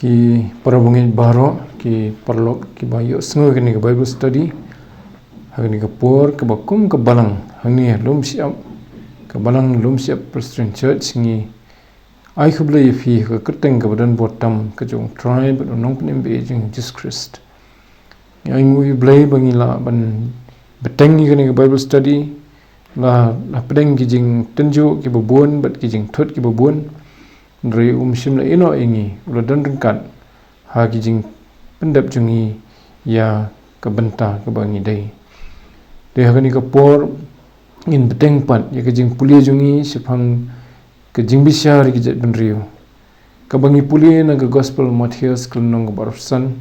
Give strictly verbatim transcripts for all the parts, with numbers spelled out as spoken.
Ki para bangeit baroh, ki paralok kiba ïohsngew kane ka Bible study ha kane ka por kaba kum ka balang hangne Lumshyiap, ka balang Lumshyiap Presbyterian Church, ngi ai khublei ïa phi ha ka kyrteng kaba don bor tam ka jong U Trai bad U Nongpynim ba ïeit jong ngi Jesus Christ. Ngi ai nguh ïa U Blei ba ngi lah ban bteng ïa kane ka Bible study la, la pdeng ki jingtynjuh kiba bun bad ki jingthut kiba bun. Hynrei um shym la ïehnoh ïa ngi, u la don ryngkat ha ki jingpyndep jong ngi ïa ka bynta kaba ngi dei. Te ha kane ka por ngin bteng pat ïa ka jingpule jong ngi shaphang ka jingbishar ïa ki jaitbynriew, kaba ngi pule na ka Gospel Mathaios ka lynnong kaba arphew san,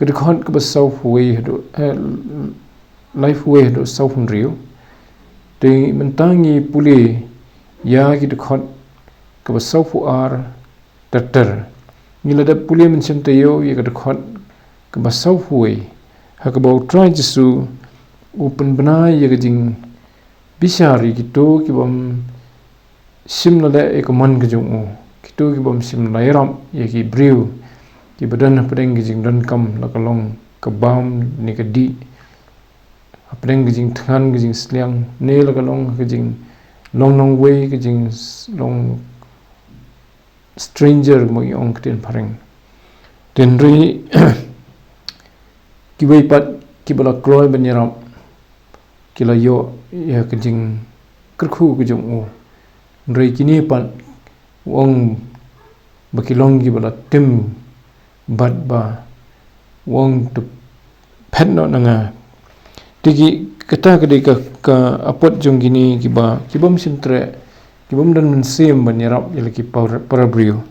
ka dkhot kaba sawphew wei haduh, eh, laiphew wei haduh sawphew hynriew. Te mynta ngi pule ïa ki dkhot kaba sawphew ar ter ter. Ngi la dep pule mynshem taïew ïa ka dkhot kaba sawphew wei, ha kaba U Trai Jisu u pynbna ïa ka jingbishar ïa kito kibym shym la leh ïa ka mon ka jong u, kito kibym shym la ïarap ïa ki briew kiba don hapdeng ki jingdonkam, la ka long ka bam ne ka dih, hapdeng ka jingthngan ka jingsliang, ne la ka long ka jinglong nongwei, ka jinglong stranger, mo, ïa ong ktien phareng. Te hynrei kiwei pat kiba la kloi ban ïarap, ki la ïoh ïa ka jingkyrkhu ka jong u. Hynrei kine pat u ong ba ki long kiba la tim bad ba u ong to phet noh na nga. Te ki, kata ka dei ka, ka apot jong kine kiba, kibym shym treh, kibym don mynsiem ban ïarap ïa la ki para, para briew.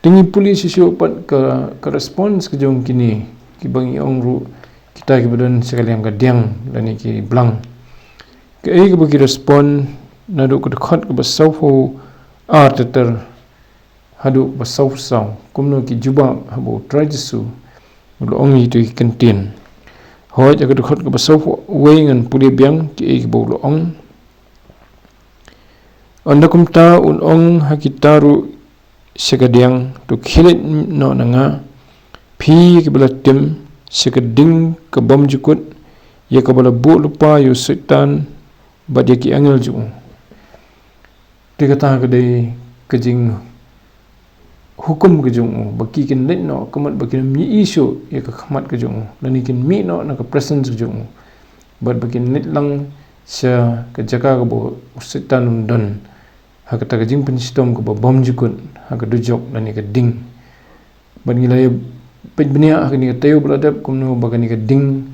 Te ngi pule shisha pat ka, ka response ka jong kine kiba ngi ong ruh kita kiba don sha ka liang ka diang lane ki blang. Kaei kaba ki respond naduh ka dkhot kaba sawphew ar ter ter haduh kaba sawphew saw, kumno ki jubab haba U Trai Jisu u la ong ïa kito ki kyntien. Hooid, ha ka dkhot kaba sawphew wei ngan pule biang kiei kiba u la ong. Ynda kumta un ong ha kita ruh sha ka diang, to khie leit noh na nga, phi ïa kiba la tim sha ka ding ka bymjukut, ïa kaba la buh lypa ïa u Soitan bad ïa ki angel jong u. Te kata ka dei ka jinghukum ka jong u, ba ki kin leit noh, ka mut ba kin ym ïohi shuh ïa ka khmat ka jong u, lane kin mih noh na ka presence ka jong u, bad ba kin leit lang sha ka jaka kaba u Soitan un don, ha kata ka jingpynshitom kaba bymjukut, ha ka dujok lane ka ding. Bad ngi la ïa peit bniah ha kane ka taïew ba la dep kumno ba kane ka ding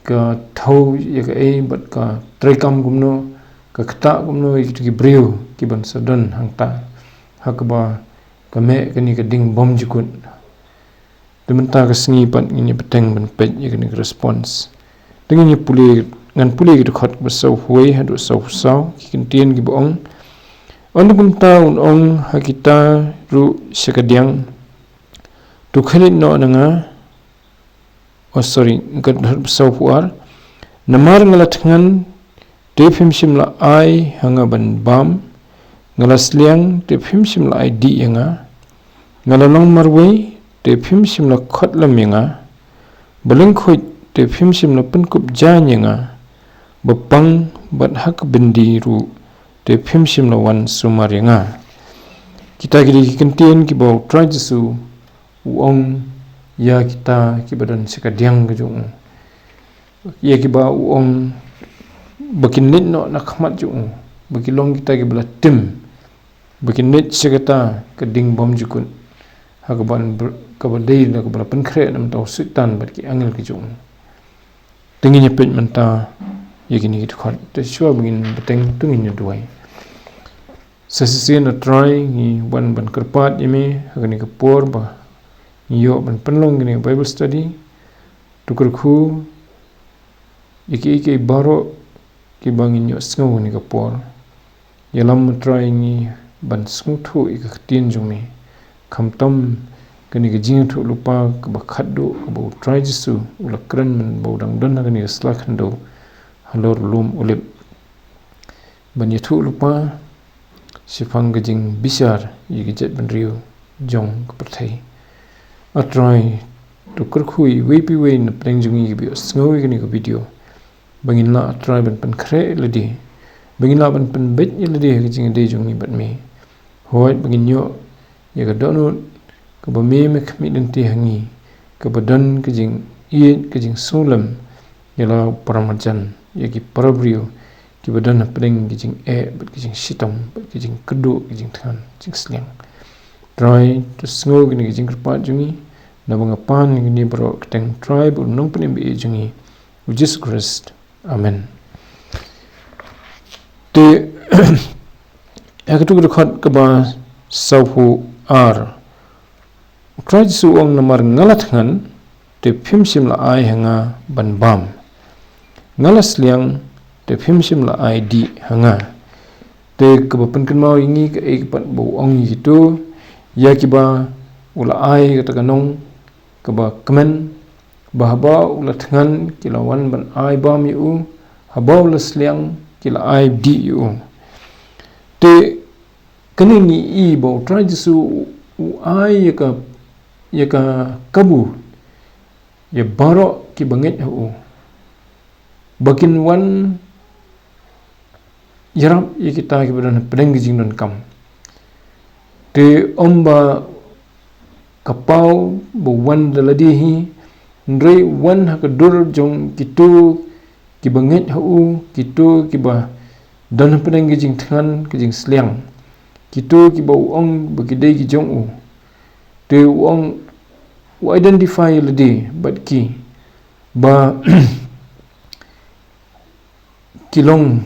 ka thew ïa kaei bad ka treikam kumno, ka ktah kumno ïa kito ki briew kiban sa don hangta, ha kaba ka meh kane ka ding bymjukut. Te mynta ka sngi pat ngin ïa bteng ban peit ïa kane ka response. Te ngin ïa pule, ngan pule ki dkhot kaba sawphew wei haduh sawphew saw, ki kyntien kiba ong. Ynda kumta un ong ha kita ruh sha ka diang, to khie leit noh na nga. Oh, sorry, ka dkhot kaba sawphew ar. Namar nga la thngan, te phim shym la ai ha nga ban bam. Nga la sliang, te phim shym la ai dih ïa nga. Nga la long marwei, te phim shym la khot lem ïa nga. Ba lyngkhuid, te phim shym la pynkup jaiñ ïa nga. Ba pang bad ha ka byndi ruh, te phim shym la wan sumar ïa nga. Kita ki dei ki kyntien kiba U Trai Jisu u ong ïa kita kiba don sha ka diang ka jong u, ïa kiba u ong ba kin leit noh na khmat jong u, ba ki long kita kiba la tim, ba kin leit sha kata ka ding bymjukut, ha kaban br-, kaba dei na kaba la pynkhreh na bynta u Soitan bad ki angel ki jong u. Te ngin ïa peit mynta ïa kine ki dkhot. Te shuwa ba ngin bteng, to ngin ïa duwai. Sa shisien, A Trai, ngi wan ban kyrpad ïa me ha kane ka por ba ngi ïoh ban pynlong kane ka Bible study. To kyrkhu ïa kiei kiei baroh kiba ngin ïohsngew ha kane ka por. Ïalam, A Trai, ïa ngi ban sngewthuh ïa ka ktien jong me, khamtam kane ka jingïathuhlypa kaba khatduh kaba U Trai Jisu u la kren mynba u dang don ha kane ka sla khyndew halor u lum Olib, ban ïathuhlypa shaphang ka jingbishar ïa ka jaitbynriew jong ka pyrthei. A Trai, to kyrkhu ïa iwei pa iwei na pdeng jong ngi kiba ïohsngew ïa kane ka video, ba ngin lah, A Trai, ban pynkhreh ïa lade, ba ngin lah ban pynbeit ïa lade ha ka jingïadei jong ngi bad me. Hooid, ba ngin ïoh ïa ka dohnud kaba me me khmih lynti ha ngi, kaba don ka jingïeit, ka jingsngewlem ïa la u paramarjan, ïa ki parabriew kiba don hapdeng ka jingeh bad ka jingshitom bad ka jingkyrduh, ka jingthngan jingsliang. Trai, to sngew kane ka jingkyrpad jong ngi, naba nga pan ïa kane baroh ha ka kyrteng u Trai bad u Nongpynim ba ïeit jong ngi, u Jisu Khrist. Amen. Te ha katei ka dkhot kaba sawphew ar, u Trai Jisu u ong, namar nga la thngan, te phim shym la ai ha nga ban bam. Nga la sliang, te phim shym la ai dih ha nga. Te kaba pynkynmaw ïa ngi kaei pat ba u ong ïa kito, ïa kiba u la ai kata ka nong kaba kmen, ba haba u la thngan ki la wan ban ai bam ïa u, haba u la sliang ki la ai dih ïa u. Te kane ngi i ba u Trai Jisu u ai ïa ka, ïa ka kabu ïa baroh kiba ngeit ha u, ba kin wan ïarap ïa kita kiba don hapdeng ka jingdonkam. Te ym ba ka paw ba wan da lade hi, hynrei wan ha ka dur jong kito kiba ngeit ha u, kito kiba don hapdeng ka jingthngan, ka jingsliang, kito kiba u ong ba ki dei ki jong u. Te u ong, u identify ïa lade bad ki, ba ki long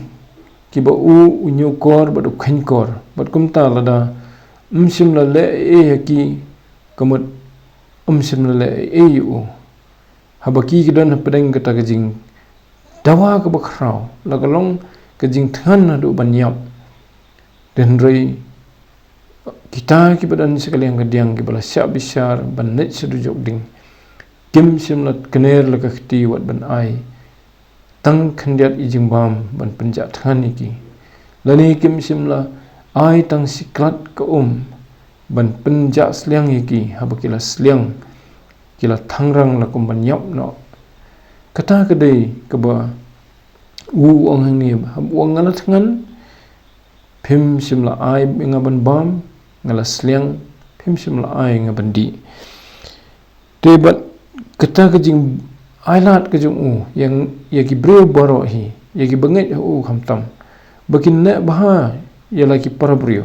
kiba u, u ñiewkor bad u kheiñkor, bad kumta lada ym shym la leh ei ei ha ki, ka mut ym shym la leh ei ei ïa u. Haba ki ki don hapdeng kata ka jingdawa kaba khraw, la ka long ka jingthngan haduh ban ïap. Te hynrei kita kiba don sha ka liang ka diang, kiba la shah bishar ban leit sha dujok ding, kim shym la kner la ka kti wat ban ai tang khyndiat i jingbam ban pynjah thngan ïa ki, lane kim shym la ai tang shi klat ka um ban pynjah sliang ïa ki. Haba ki la sliang, ki la thangrang la kum ban ïap noh. Kata ka dei kaba u ong hangne, haba u ong nga la thngan, phim shym la ai ïa nga ban bam, nga la sliang, phim shym la ai ïa nga ban dih. Te bad kata ka jingailad ka jong u ïa, ïa ki briew baroh hi, ïa kiba ngeit ha u khamtam, ba kin neh bha ïa la ki parabriew,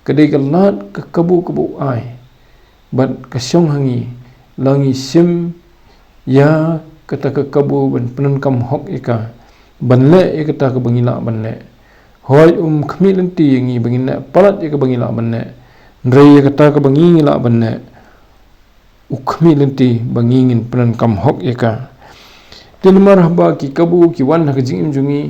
ka dei ka lad ka kabu kaba u ai. Bad ka shong ha ngi, la ngi shim ïa kata ka kabu ban pyndonkam hok ïa ka, ban leh ïa kata kaba ngi lah ban leh. Hooid, um khmih lynti ïa ngi ba ngin leh palat ïa kaba ngi lah ban leh, hynrei ïa kata kaba ngi, ngi lah ban leh, u khmih lynti ba ngi ngin pyndonkam hok ïa ka. Te namar haba ki kabu ki wan ha ka jingim jong ngi,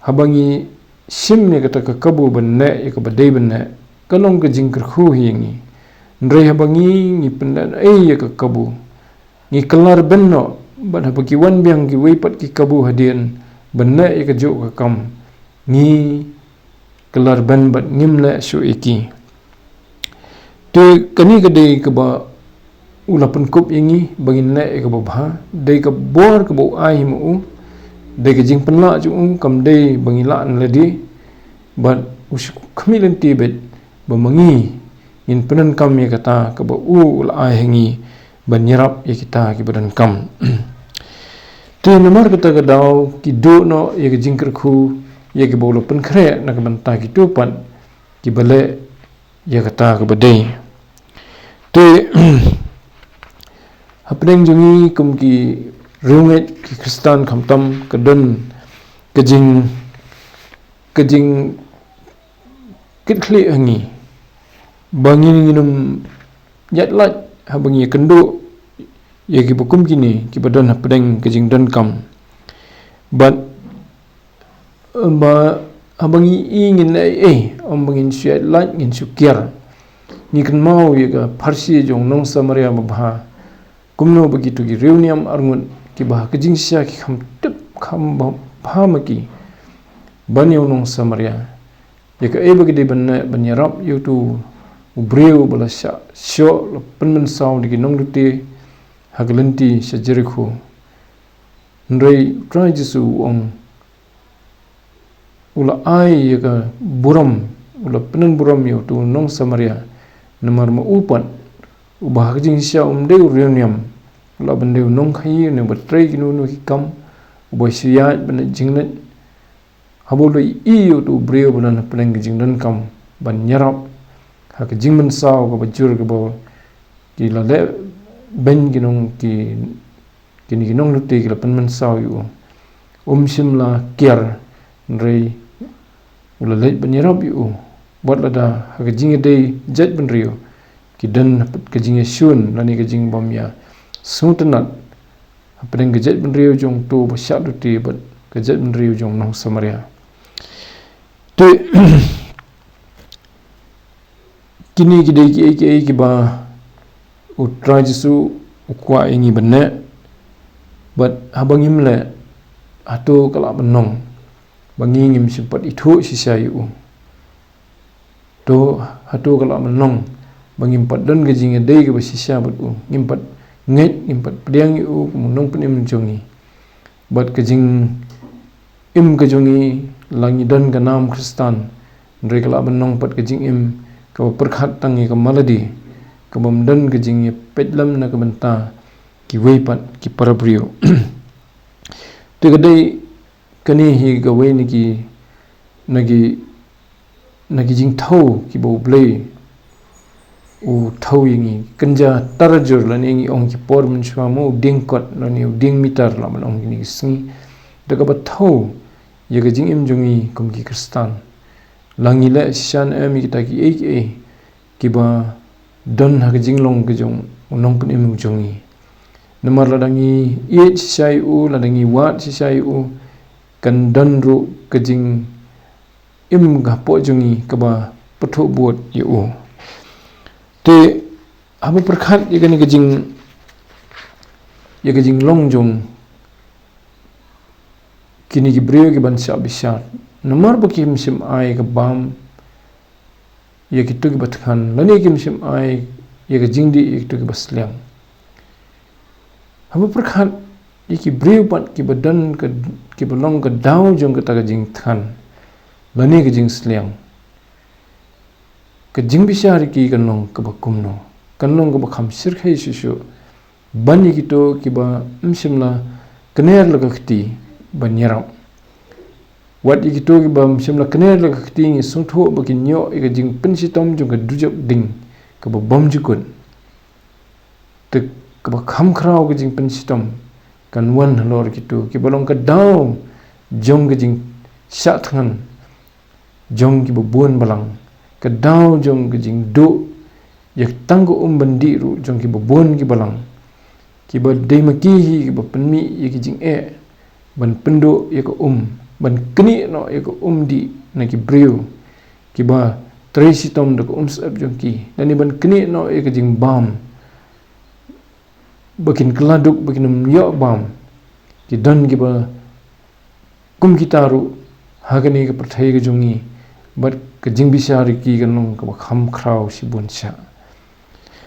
haba ngi shim ïa kata ka kabu ban leh ïa kaba dei ban leh, ka long ka jingkyrkhu hi ïa ngi. Hynrei haba ngi, ngi pynlehnohei ïa ka kabu, ngi kylla rben noh, bad haba ki wan biang kiwei pat ki kabu hadien ban leh ïa kajuh ka kam, ngi kylla rben bad ngim leh shuh ïa ki. Te kane ka dei kaba u la pynkup ïa ngi ba ngin leh ïa kaba bha, dei ka bor kaba u ai hi ma u, dei ka jingpynlah jong u, kam dei ba ngi lah na lade, bad u shu khmih lynti beit ba ma ngi ngin pyndonkam ïa kata kaba u, u la ai ha ngi ban ïarap ïa kita kiba donkam. Te namar kata ka daw ki duh noh ïa ka jingkyrkhu ïa kiba u la pynkhreh na ka bynta kito pat kiba leh ïa kata kaba dei. Te hapdeng jong ngi kum ki riewngeit ki Khristan khamtam, ka don ka jing, ka jing kit khlieh ha ngi ba ngin, ngin ym ïaid lait haba ngi ïakynduh ïa kiba kum kine kiba don hapdeng ka jingdonkam. Bad, em, ba haba ngi i ngin leh ei ei, ym ba ngin shu ïaid lait, ngin shu kiar. Ngi kynmaw ïa ka pharshi jong u nong Samaria babha, kumno ba kito ki riewniam arngut kiba ha ka jingshisha ki kham tip kham bha, bha ma ki ban ïa u nong Samaria, ïa kaei ba ki dei ban leh ban ïarap ïa uto u u briew ba la shah shoh, la pynmynsaw da ki nongdie ha ka lynti sha Jerikho. Hynrei u Trai Jisu u ong, u la ai ïa ka burom, u la pynburom ïa uto u nong Samaria, namar ma u pat, uba ha ka jingshisha um dei u riewniam, u la ban dei u nongkhaïi, ne uba trei kino kino ki kam, uba shu ïaid ban leit jingleit, haba u la ïohi ïa uto u briew ba don hapdeng ka jingdonkam ban ïarap ha ka jingmynsaw kaba jur kaba ki la leh beiñ ki nong ki, kine ki nongdie ki la pynmynsaw ïa u. Um shym la kiar, hynrei u la leit ban ïarap ïa u. Wat lada ha ka jingïadei jaitbynriew ki don pat ka jingïashun lane ka jingbym ïasngewtynnat hapdeng ka jaitbynriew jong uto ba shah die bad ka jaitbynriew jong u nong Samaria. Te kine ki dei kiei kiei kiba u Trai Jisu u kwah ïa ngi ban leh, bad haba ngim leh, hato ka lah ban long ba ngi ngim shym pat ithuh shisha ïa u? To, hato ka lah ban long ba ngim pat don ka jingïadei kaba shisha bad u, ngim pat ngeit, ngim pat pdiang ïa u kum u nongpynim jong ngi? Bad ka jingim ka jong ngi, la ngi don ka nam Khristan, hynrei ka lah ban long pat ka jingim kaba pyrkhat tang ïa ka maladi, kabym don ka jingïapeit lem na ka bynta kiwei pat ki para briew. Te ka dei kane hi kawei na ki, na ki, na ki jingthew kiba U Blei u thew ïa ngi. Kynja tarajur lane ngi ong ki por mynshuwa mo, u dieng kot lane u dieng mitar lah ban ong kine ki sngi, da kaba thew ïa ka jingim jong ngi kum ki Khristan. La ngi leh shisha ne em ïa kita kiei kiei kiba don ha ka jinglong ka jong u nongpynim u jong ngi? Namar lada ngi ïeit shisha ïa u, lada ngi wad shisha ïa u, kan don ruh ka jingim hapoh jong ngi kaba pynthut bud ïa u. Te haba pyrkhat ïa kane ka jing, ïa ka jinglong jong kine ki briew kiban shah bishar, namar ba kim shym ai ka bam ïa kito kiba thngan, lane kim shym ai ïa ka jingdih ïa kito kiba sliang. Haba pyrkhat ïa ki briew pat kiba don ka, kiba long ka daw jong kata ka jingthngan lane ka jingsliang, ka jingbishar ïa ki kan long kaba kumno? Kan long kaba kham shyrkhei shuh shuh ban ïa kito kiba ym shym la kner la ka kti ban ïarap. Wat ïa kito kiba ym shym la kner la ka kti ngi sngewthuh ba kin ïoh ïa ka jingpynshitom jong ka dujok ding kaba bymjukut. Te kaba kham khraw ka jingpynshitom kan wan halor kito kiba long ka daw jong ka jingshah thngan jong kiba bun balang, ka daw jong ka jingduh ïa tang ka um ban dih ruh jong kiba bun ki balang, kiba dei ma ki hi kiba pynmih ïa ki jingeh ban pynduh ïa ka um, ban knieh noh ïa ka um dih na ki briew kiba trei shitom da ka um syep jong ki, lane ban knieh noh ïa ka jingbam ba kin kylla duk, ba kin ym ïoh bam. Ki don kiba kum kita ruh ha kane ka pyrthei ka jong ngi, bad ka jingbishar ïa ki kan long kaba kham khraw shibun shah.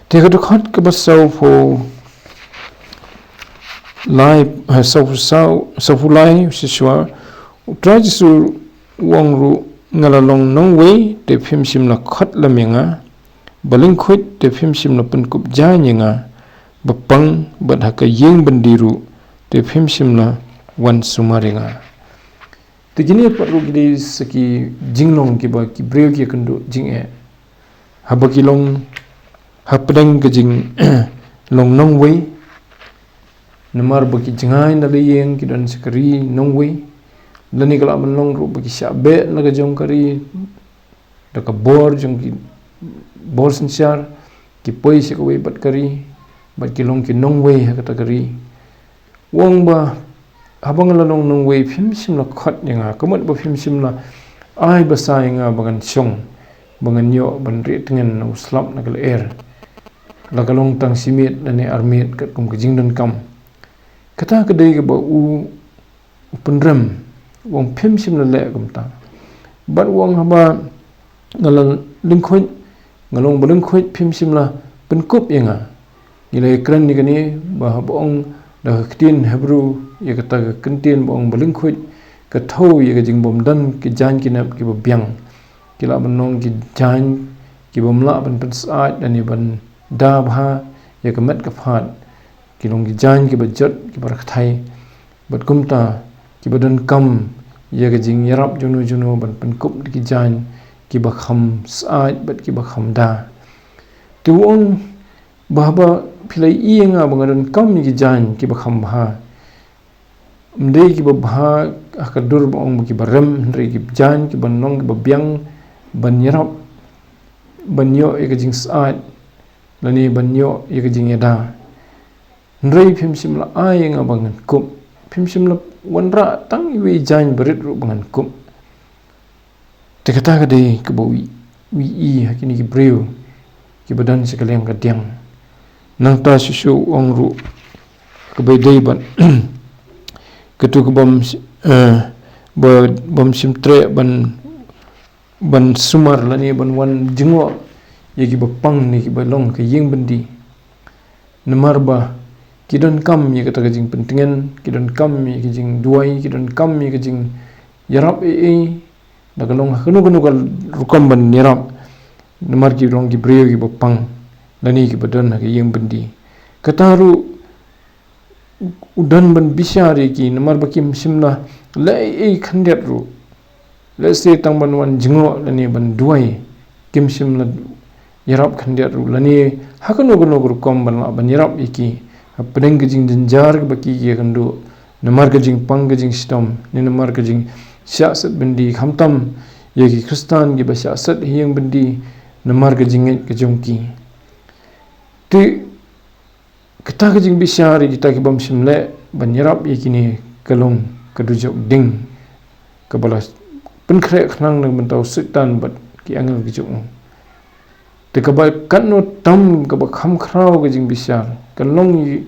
Te ka dkhot kaba sawphew lai, eh, sawphew saw, sawphew lai shisha, U Trai Jisu u ong ruh, nga la long nongwei, te phim shym la khot lem ïa nga, ba lyngkhuit, te phim shym la pynkup jaiñ ïa nga, ba pang bad ha ka ïing byndi ruh, te phim shym la wan sumar ïa nga. Te kine pat ruh ki dei sa ki jinglong kiba ki briew ki ïakynduh jingeh haba ki long hapdeng ka jinglong nongwei, namar ba ki jngai na la ïing, ki don sha ka ri nongwei, lane ka lah ban long ruh ba ki shah beh na ka jong ka ri da ka bor jong ki bor synshar, ki poi sha kawei pat ka ri, bad ki long ki nongwei ha kata ka ri. U ong ba, haba nga la long nongwei, phim shym la khot ïa nga, ka mut ba phim shym la ai basa ïa nga ba ngan shong, ba ngan ïoh ban rieh tngen na u slap na ka lyer, la ka long tang shi miet lane ar miet katkum ka jingdonkam. Kata ka dei kaba u u pynrem, u ong phim shym la leh kumta. Bad u ong haba nga la lyngkhuit, Nga long ba lyngkhuid, phim shym la pynkup ïa nga. Ngi la ïakren ïa kane ba haba ong da ka ktien Hebru ïa kata ka kyntien ba ong ba lyngkhuid, ka thew ïa ka jingbymdon ki jaiñ ki nep kiba biang. Ki lah ban long ki jaiñ ki bym lah ban pynsyaid lane ban da bha ïa ka met ka phad. Ki long ki jaiñ kiba jot, kiba rakthai. Bad kumta kiba donkam ïa ka jingïarap jongno jongno ban pynkup da ki jaiñ kiba kham syaid bad kiba kham da. Te u ong ba haba phi la ïohi ïa nga ba nga donkam ïa ki jaiñ kiba kham bha, ym dei kiba bha ha ka dur ba ong ba kiba rem, hynrei ki jaiñ kiba long kiba biang ban ïarap, ban ïoh ïa ka jingsyaid lane ban ïoh ïa ka jingïada. Hynrei phim shym la ai ïa nga ba ngan kup, phim shym la wanrah tang iwei i jaiñ barit ruh ba ngan kup. Te kata ka dei kaba u ïohi ha kine ki briew kiba don sha ka liang ka diang. Nangta shuh shuh u ong ruh kaba dei ban katu ka bym, eh, ba, bym shym treh ban, ban sumar lane ban wan jngoh ïa kiba pang ne kiba long ka ïing byndi. Namar ba ki donkam ïa kata ka jingpyntngen, ki donkam ïa ka jingduwai, ki donkam ïa ka jingïarap ei ei, da ka long ha kano kano ka rukom ban ïarap. Namar ki long ki briew kiba pang lane kiba don ha ka ïing byndi. Kata ruh u don ban bishar ïa ki, namar ba kim shym la leh ei ei khyndiat ruh. Lehse tang ban wan jngoh lane ban duwai, kim shym la ïarap khyndiat ruh lane ha kano kano ka rukom ban lah ban ïarap ïa ki hapdeng ka jingjynjar kaba ki ïakynduh namar ka jingpang ka jingshitom ne namar ka jingshah set byndi, khamtam ïa ki Khristan kiba shah set ha ïing byndi namar ka jingngeit ka jong ki. Te kata ka jingbishar ïa kita ki bym shym leh ban ïarap ïa kine ka long ka dujok ding kaba la pynkhreh khnang na ka bynta u Soitan bad ki angel ki jong u. Te kaba katno tam kaba kham khraw ka jingbishar ka long ïa,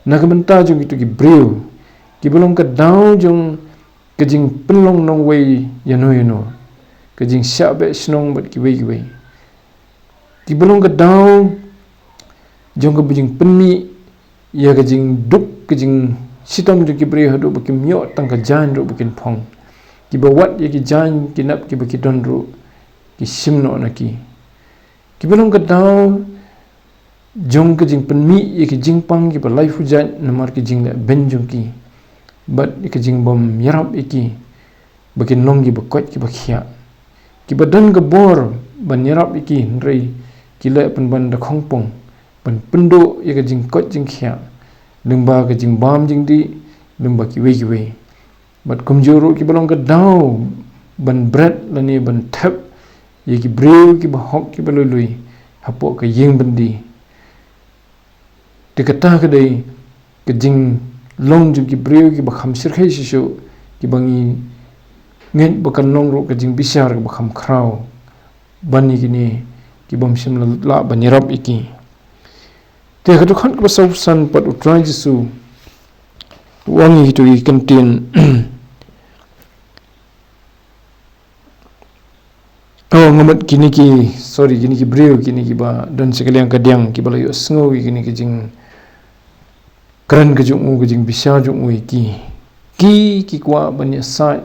na ka bynta jong kito ki briew kiba long ka daw jong ka jingpynlong nongwei ïano ïano, ka jingshah beh shnong bad kiwei kiwei. Kiba long ka daw jong kaba jingpynmih ïa ka jingduk ka jingshitom jong ki briew haduh ba kim ïoh tang ka jaiñ ruh ba kin phong. Kiba wad ïa ki jaiñ ki nep kiba ki don ruh ki shim noh na ki. Kiba long ka daw jong ka jingpynmih ïa ki jingpang kiba laiphew jait namar ki jingleh beiñ jong ki bad ïa ka jingbym ïarap ïa ki ba kin long kiba koit kiba khiah. Kiba don ka bor ban ïarap ïa ki hynrei ki leh pynban da khongpong ban pynduh ïa ka jingkoit jingkhiah lyngba ka jingbam jingdih lyngba kiwei kiwei. Bad kumjuh ruh kiba long ka daw ban bret lane ban thep ïa ki briew kiba hok kiba lui lui hapoh ka ïing byndi. Te kata ka dei ka jinglong jong ki briew kiba kham shyrkhei shisha kiba ngi ngeit ba kan long ruh ka jingbishar kaba kham khraw ban ïa kine ki bym shym la lah ban ïarap ïa ki. Te ha ka dkhot kaba sawphew san pat U Trai Jisu u ong ïa kito ki kyntien. Oh, nga mut kine ki, sorry, kine ki briew, kine kiba don sha ka liang ka diang, kiba la ïohsngew ïa kine ki jingkren ka jong u, ka jingbishar jong u ïa ki. Ki, ki kwah ban ïasaid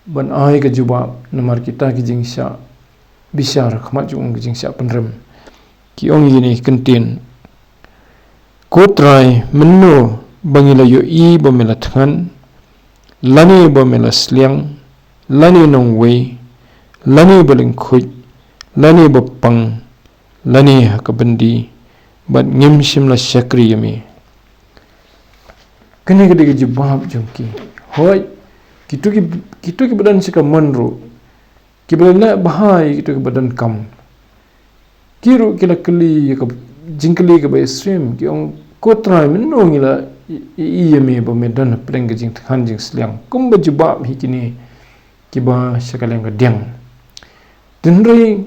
ban ai ka jubab namar kita ki jingshah bishar ha khmat jong u, ki jingshah pynrem. Ki ong ïa kine ki kyntien. Ko Trai, mynno ba ngi la ïohi ba me la thngan, lane ba me la sliang, lane nongwei, lane ba lyngkhuid, lane ba pang, lane ha ka byndi, bad ngim shym la shakri ïa me. Kane ka dei ka jubab jong ki. Hooid, kito ki, kito kiba don sha ka mon ruh, kiba la leh bha ïa kito kiba donkam. Ki ruh ki la kylli ïa ka jingkylli kaba ïasyriem, ki ong, Ko Trai, mynno ngi la i, i, ïohi ïa me ba me don hapdeng ka jingthngan jingsliang, kumba jubab hi kine kiba sha ka liang ka diang. Hynrei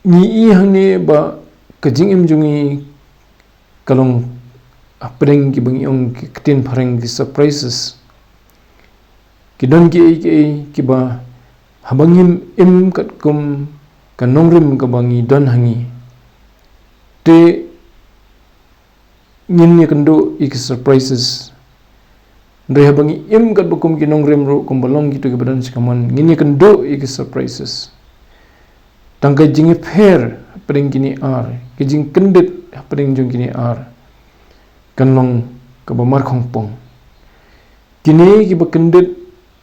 ngi ïohi hangne ba ka jingim jong ngi ka long hapdeng kiba ngi ong ki ktien phareng ki surprises. Ki don kiei kiei kiba Haba ngim im katkum ka nongrim kaba ngi don ha ngi, te ngin ïakynduh ïa ki surprises. Hynrei haba ngi im katba kum ki nongrim ruh, kumba long kito kiba don sha ka mon, ngin ïakynduh ïa ki surprises. Tang ka jingïapher hapdeng kine ar, ka jingkyndit hapdeng jong kine ar, kan long kaba markhongpong. Kine kiba kyndit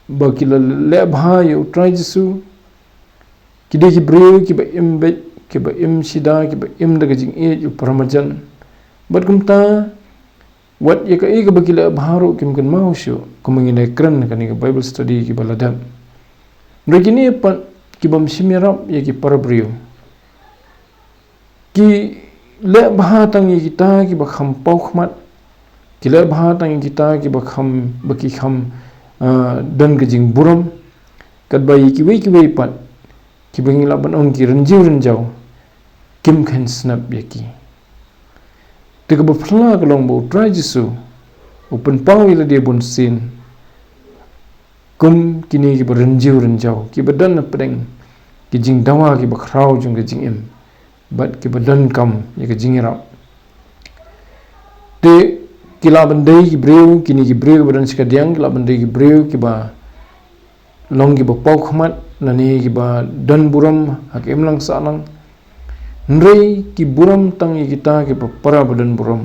ba ki la leh bha ïa U Trai Jisu, ki dei ki briew kiba im beit, kiba im shida, kiba im da ka jingïeit ïa u paramarjan. Bad kumta, wat ïa kaei kaba ki leh bha ruh kim kynmaw shuh, kumba ngi la kren ha kane ka Bible study kiba la dep. Hynrei kine pat ki bym shym ïarap ïa ki para briew. Ki leh bha tang ïa kita kiba kham paw khmat. Ki leh bha tang ïa kita kiba kham, ba ki kham, ah, don ka jingburom. Katba ïa kiwei kiwei pat, kiba ngi lah ban ong ki rynjiew rynjaw, kim kheiñ snep ïa ki. Te kaba phylla ka long ba U Trai Jisu u pynpaw ïa lade bunsien kum kine kiba rynjiew rynjaw, kiba don hapdeng ki jingdawa kiba khraw jong ka jingim, bad kiba donkam ïa ka jingïarap. Te ki lah ban dei ki briew, kine ki briew kiba don shikadiang, ki lah ban dei ki briew kiba long kiba paw khmat, lane kiba don burom ha ka imlang sahlang. Hynrei ki burom tang ïa kita kiba para ba don burom,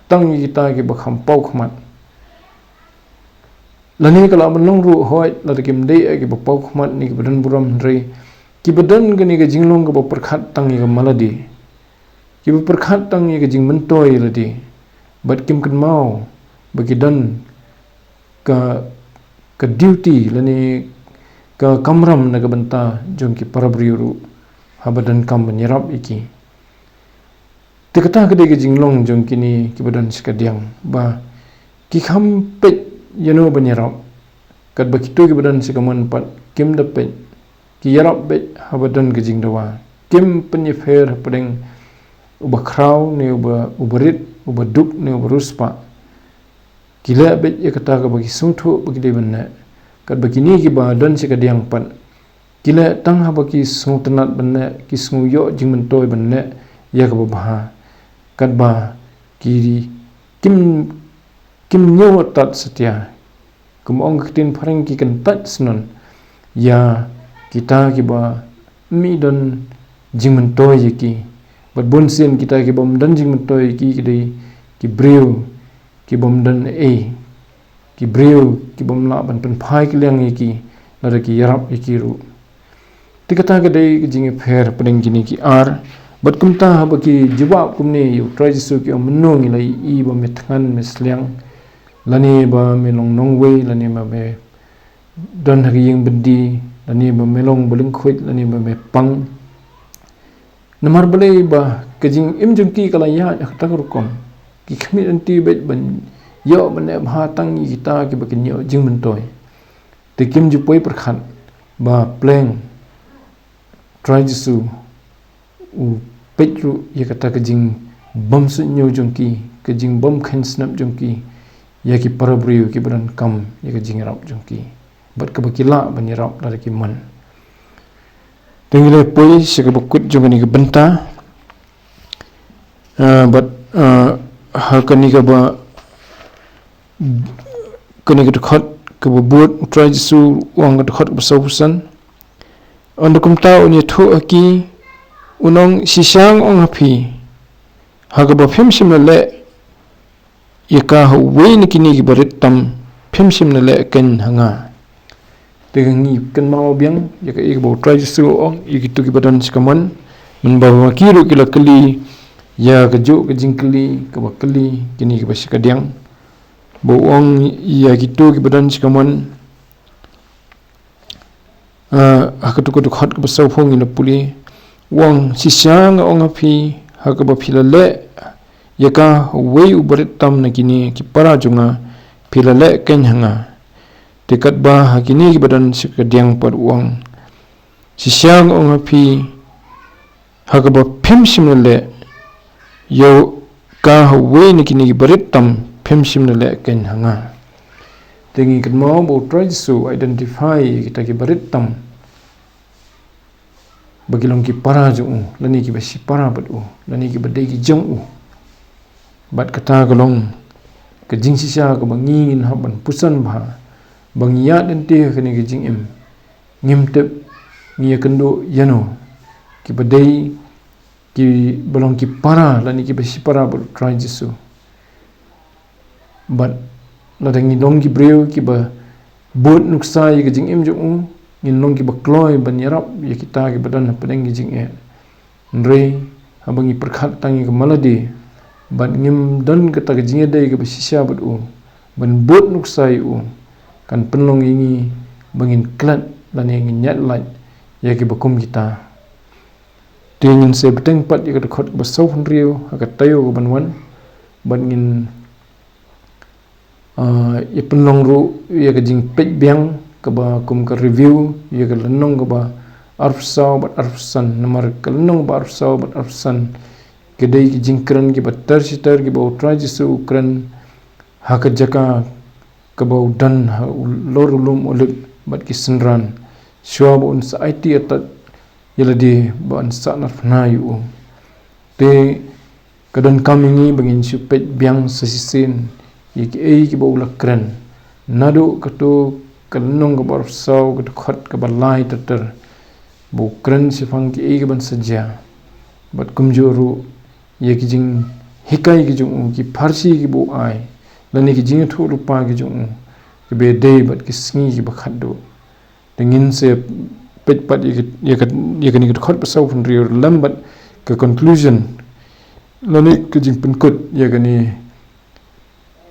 tang ïa kita kiba kham paw khmat. Lane ka lah ban long ruh, hooid, lada kim dei eh kiba paw khmat ne kiba don burom, hynrei kiba don kane ka jinglong kaba pyrkhat tang ïa ka malade, kiba pyrkhat tang ïa ka jingmyntoi lade, bad kim kynmaw ba ki don ka, ka duty lane ka kamram na ka bynta jong ki para briew ruh, haba donkam ban ïarap ïa ki. Te kata ka dei ka jinglong jong kine kiba don shikadiang, ba ki kham peit ïano ban ïarap. Katba kito kiba don sha ka mon pat kim da peit, ki ïarap beit haba don ka jingdawa. Kim pynïapher hapdeng uba khraw ne uba, uba rit, uba duk ne uba riewspah. Ki leh beit ïa kata kaba ki sngewthuh ba ki dei ban leh. Katba kine kiba don shikadiang pat, ki leh tang haba ki sngewtynnat ban leh, ki sngew ïoh jingmyntoi ban leh ïa kaba bha. Katba ki, kim, kim ñiew tad satia. Kum ong ka ktien phareng, ki kyntait shnong ïa kita kiba ym don jingmyntoi ïa ki. Bad bunsien kita kiba ym don jingmyntoi ïa ki, ki dei ki briew ki bym don ei, ki briew ki bym lah ban pynphai kylliang ïa ki, lada ki ïarap ïa ki ruh. Te kata ka dei ka jingïapher hapdeng kine ki ar. Bad kumta haba ki jubab kumne ïa U Trai Jisu, ki ong, mynno ngi la ïohi ba me thngan, me sliang, lane ba me long nongwei, lane ba me don ha ka ïing byndi, lane ba me long ba lyngkhuid, lane ba me pang? Namar balei ba ka jingim jong ki ka la ïaid ha kata ka rukom? Ki khmih lynti beit ban ïoh ban leh bha tang ïa kita kiba kin ïoh jingmyntoi. Te kim ju poi pyrkhat ba pleng Trai Jisu u peit ruh ïa kata ka jingbymsuidñiew jong ki, ka jingbymkheiñ snep jong ki ïa ki para briew kiba donkam ïa ka jingïarap jong ki, bad kaba ki lah ban ïarap lada ki mon. Te ngi la poi sha kaba kut jong kane ka bynta. Ah, bad, ah, ha kane kaba, kane ka dkhot kaba bud, U Trai Jisu u ong, ka dkhot kaba sawphew san. Ynda kumta un ïathuh ha ki, un ong, shisha nga ong ha phi, ha kaba phim shym la leh ïa ka ha uwei na kine kiba rit tam, phim shym la leh keiñ ha nga. Te ngi kynmaw biang ïa kaei kaba U Trai Jisu u ong ïa kito kiba don sha ka mon, mynba ma ki ruh ki la kylli ïa kajuh ka jingkylli kaba kylli kine kiba shikadiang. Ba u ong ïa kito kiba don sha ka mon, ah, ha kato ka dkhot kaba sawphew ngi la pule, u ong, shisha nga ong ha phi, ha kaba phi la leh ïa ka ha uwei uba rit tam na kine ki para jong nga, phi la leh keiñ ha nga. Te katba ha kine kiba don sha kadiang pat u ong, shisha nga ong ha phi, ha kaba phim shym la leh ïa ka ha uwei na kine kiba rit tam, phim shym la leh keiñ ha nga. Te ngi kynmaw ba U Trai Jisu u identify ïa kita kiba rit tam, ba ki long ki para jong u, lane kiba shipara bad u, lane kiba dei ki jong u. Bad kata ka long ka jingshisha kaba ngi ngin hap ban puson bha, ba ngi ïaid lynti ha kane ka jingim. Ngim tip ngi ïakynduh ïano, kiba dei kiba long ki para lane kiba shipara bad u Trai Jisu. Bad lada ngi long ki briew kiba bud nuksa ïa ka jingim jong u, ngin long kiba kloi ban ïarap ïa kita kiba don hapdeng ki jingeh. Hynrei haba ngi pyrkhat tang ïa ka malade bad ngim don kata ka jingïadei kaba shisha bad u ban bud nuksa ïa u, kan pynlong ïa ngi ba ngin klet lane ngin ïaid lait ïa kiba kum kita. Te ngin sa bteng pat ïa ka dkhot kaba sawphew hynriew ha ka taïew kaban wan, bad ngin, ah, ïa pynlong ruh ïa ka jingpeit biang kaba kum ka review ïa ka lynnong kaba arphew saw bad arphew san. Namar ka lynnong kaba arphew saw bad arphew san ka dei ki jingkren kiba ter shi ter kiba u Trai Jisu u kren ha ka jaka kaba u don halor u lum Olib bad ki synran, shuwa ba un sa aiti atat ïa lade ba un sa narphna ïa u. Te ka donkam ïa ngi ba ngin shu peit biang sa shisien ïa kiei kiba u la kren. Naduh kato ka lynnong kaba arphew saw, ka dkhot kaba lai ter ter, ba u kren shaphang kiei kiban sa jia. Bad kumjuh ruh ïa ki jinghikai ki jong u, ki pharshi kiba u ai, lane ki jingïathuhlypa ki jong u, kiba ïadei bad ki sngi kiba khatduh. Te ngin sa peit pat ïa ka, ïa ka, ïa kane ka dkhot ba sawphew hynriew lem bad ka conclusion, lane ka jingpynkut ïa kane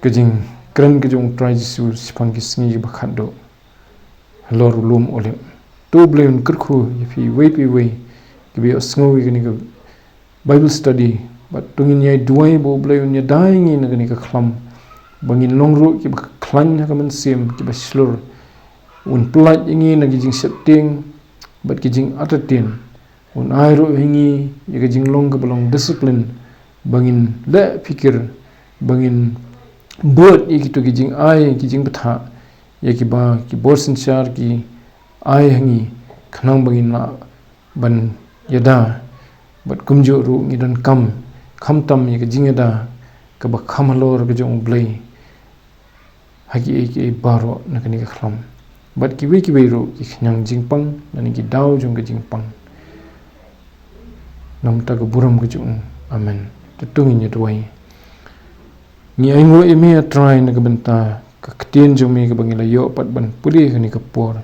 ka jingkren ka jong u Trai Jisu shaphang ki sngi kiba khatduh halor u lum Olib. To U Blei un kyrkhu ïa phi iwei pa iwei kiba ïohsngew ïa kane ka Bible study. Bad to ngin ïai duwai ba U Blei un ïada ïa ngi na kane ka khlam, ba ngin long ruh kiba khlaiñ ha ka mynsiem, kiba shlur. Un pyllait ïa ngi na ki jingsheptieng bad ki jingartatien. Un ai ruh ha ngi ïa ka jinglong kaba long discipline, ba ngin leh phikir, ba ngin bud ïa kito ki jingai, ki jingbthah ïa kiba ki bor synshar ki ai ha ngi, khnang ba ngin lah ban ïada. Bad kumjuh ruh ngi donkam khamtam ïa ka jingïada kaba kham halor ka jong U Blei ha kiei kiei baroh na kane ka khlam, bad kiwei kiwei ruh ki khñiang jingpang lane ki daw jong ka jingpang. Na ka bynta ka burom ka jong U. Amen. To ngin ïa duwai. Ngi ainguh ïa me, A Trai, na ka bynta ka ktien jong me kaba ngi la ïoh pat ban pule ha kane ka por.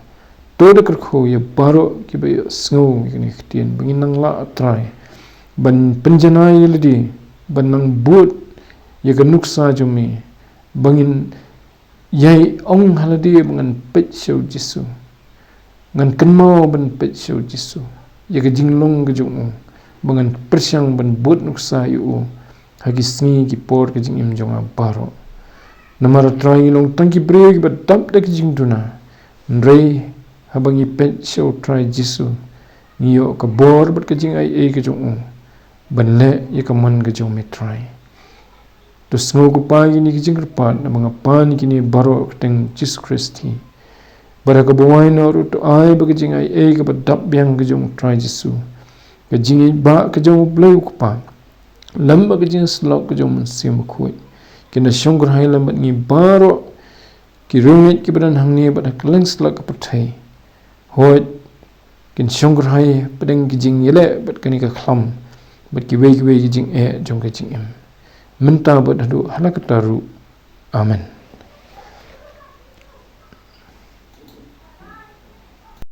To da kyrkhu ïa baroh kiba ïohsngew ïa kane ka ktien, ba ngin nang lah, A Trai, ban pynjanai ïa lade, ban nang bud ïa ka nuksa jong me, ba ngin ïai ong ha lade ba ngan peit sha u Jisu. Ngan kynmaw ban peit sha u Jisu ïa ka jinglong ka jong u, ba ngan pyrshang ban bud nuksa ïa u ha ki sngi ki por ka jingim jong nga baroh. Namar, A Trai, ngi long tang ki briew kiba dap da ki jingduna. Hynrei haba ngi peit sha u Trai Jisu, ngi ïoh ka bor bad ka jingaiei ka jong u ban leh ïa ka mon ka jong me, Trai. To sngew, ko Pa, ïa kine ki jingkyrpad, naba nga pan ïa kine baroh ha ka kyrteng Jisu Khrist hi. Bad ha kaba wai noh ruh, to ai ba ka jingaiei kaba dap biang ka jong u Trai Jisu, ka jingïeit ba ka jong U Blei U Kpa, lem bad ka jingïasyllok ka jong U Mynsiem Bakhuid, kin da shongkyrhai lem bad ngi baroh ki riewngeit kiba don hangne bad ha kylleng satlak ka pyrthei. Hooid, kin shongkyrhai hapdeng ki jingïaleh bad kane ka khlam, bad kiwei kiwei ki jingeh jong ka jingim, mynta bad haduh hala katta ruh. Amen.